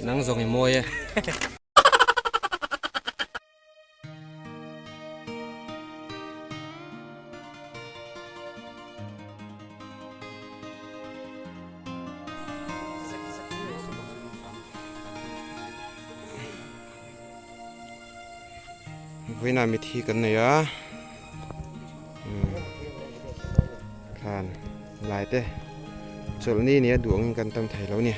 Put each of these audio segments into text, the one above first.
Nang zawng i mawi e. Vawiinah mithi kan nei a thlan lai te chawlhni nia duh angin kan tam thei lo a ni.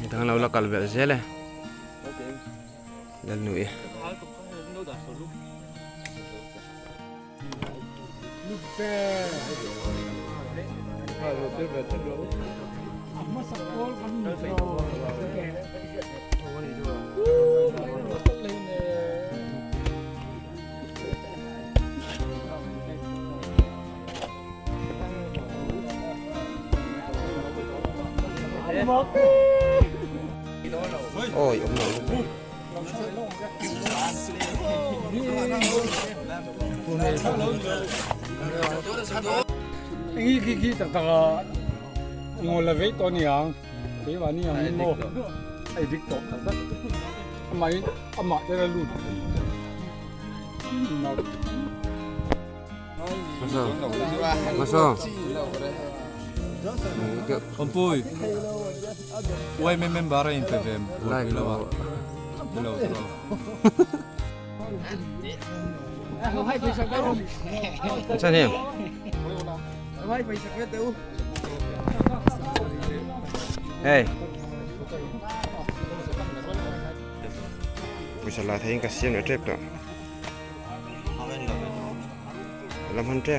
Midang lo la kal belh zel e Lalnui. Ôi, ông nội luôn. Ngi khi khi tak tak a ngol la vei to ni ang ke wa ni ang mo ai dik to tak tak amai ama te la lut Maso. Awmpui, YMA member a inpe ve buaipui lo a, lo lo. Chan hi. Hey. Pawisa la theiin ka siam leh tep tawh. Lam han ṭe.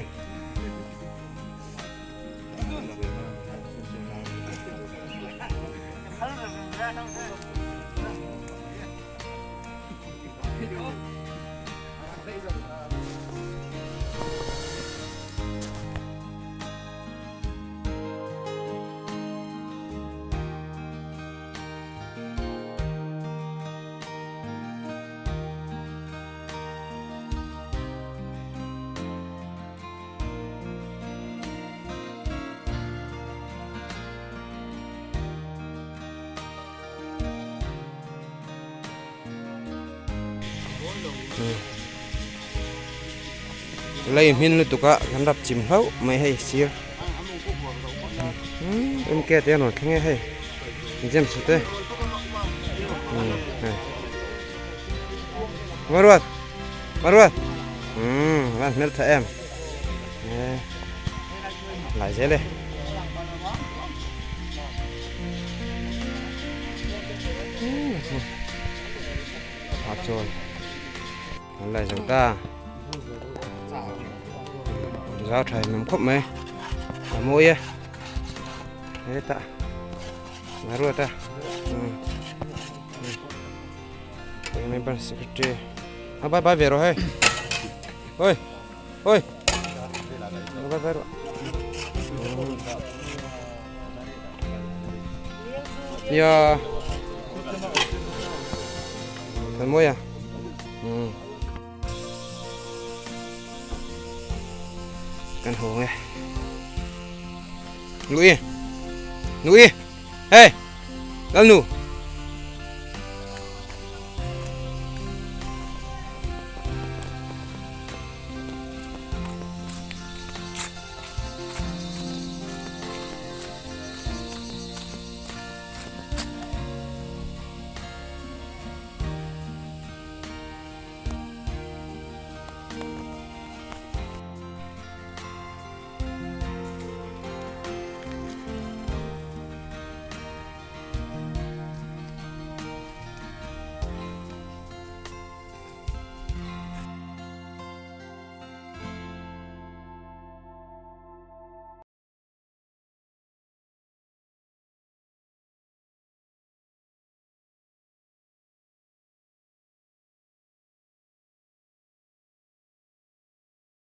Lei hmin lutuk a kan rap chim hlauh mai hei sir MK te an rawn thleng e hei James te hei Maruat Maruat umm a hmel tha em lai zel e. A chuan an lai zo ta zau tha in awm khawp mai a mawi e hetah Maruat a member secretary a bye bye ve rawh hei oi oi bye bye rawh ya thật mawi à căn hồ nghe nui nui hey lal nu.